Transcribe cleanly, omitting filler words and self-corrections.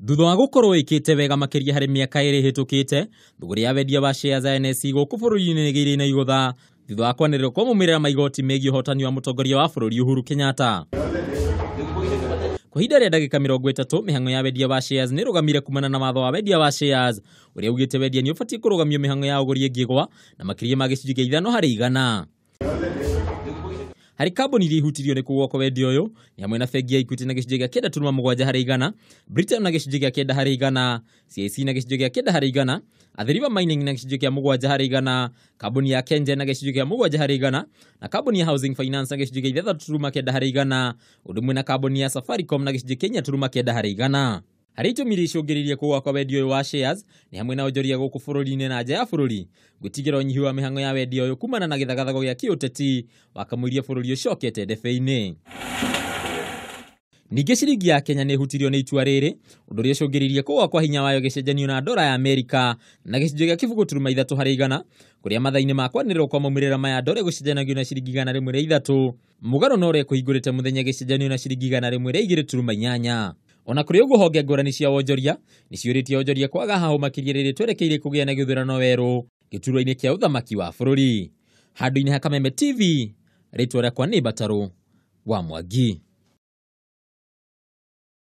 Thutha wa gũkorwo ĩkĩte wega makĩria harĩ mĩaka ĩrĩ ĩhĩtũkĩte, thũgũrĩ ya wendia wa shares ya NSE gũkũ bũrũri-inĩ nĩ ĩgĩire na igũtha thutha wa kwanĩrĩrwo kwa maumĩrĩra ma igoti megiĩ ũhotani wa mũtongoria wa bũrũri Uhuru Kenyatta. Kwa ihinda rĩa ndagĩka 30 mĩhang'o ya wendia wa shares nĩ ĩrũgamire kumana na watho wa wendia wa shares ũrĩa ugĩte wendia nĩ ũbatiĩ kũrũgamio mĩhang'o ya ũgũri ĩngĩgwa na makĩria ma gĩcunjĩ kĩa 5%. Harĩ kambuni iria ihutirio nĩ kũgwa kwa wendia ũyũ nĩ hamwe na bengi ya Equity na gĩcunjĩ kĩa 9.7%, Britam na gĩcunjĩ kĩa 9%, CIC na gĩcunjĩ kĩa 9%, Athi River Mining na gĩcunjĩ kĩa 7%, kambuni ya Kengen na gĩcunjĩ kĩa 7% na kambuni ya Housing Finance na gĩcunjĩ kĩa 6.9%, ũndũ ũmwe na kambuni ya Safaricom na gĩcunjĩ kĩa 4.9%. Harĩ itũmi iria icũngĩrĩirie kũgwa kwa wendia ũyũ wa shares nĩ hamwe na onjoria gũkũ bũrũri-inĩ na nja ya bũrũri gwĩtigĩra ũnyihu wa mĩhang'o ya wendia ũyũ kumana na gĩthagathago gĩa kĩũteti wakamũiria bũrũri ũcokete ndebe-inĩ. Ningĩ ciringi ya Kenya nĩ ĩhutirio nĩ itua rĩrĩ ũndũ ũrĩa ũcũngĩrĩirie kũgwa kwa hinya wayo gĩcenjanio na ndora ya Amerika na gĩcunjĩ kĩa 0.3% kũrĩa mathaa-inĩ ma kwanĩrĩrwo kwa maumĩrĩra maya ndora ĩgũcenjanagio na ciringi 103 mũgarũ na ũrĩa ĩkũhingũrĩte mũthenya gĩcenjanio na ciringi 102.8. Ona kũrĩ ũguo honge ngũrani cia wonjoria nĩ ciũrĩtie onjoria kwaga hahũ makĩria rĩrĩ twerekeire kũgĩa na gĩthurano werũ gĩturwa-inĩ kĩa ũthamaki wa bũrũri. Handũ-inĩ ha Kameme TV, rĩtwa rĩakwa nĩ Mbatarũ wa Mwangi.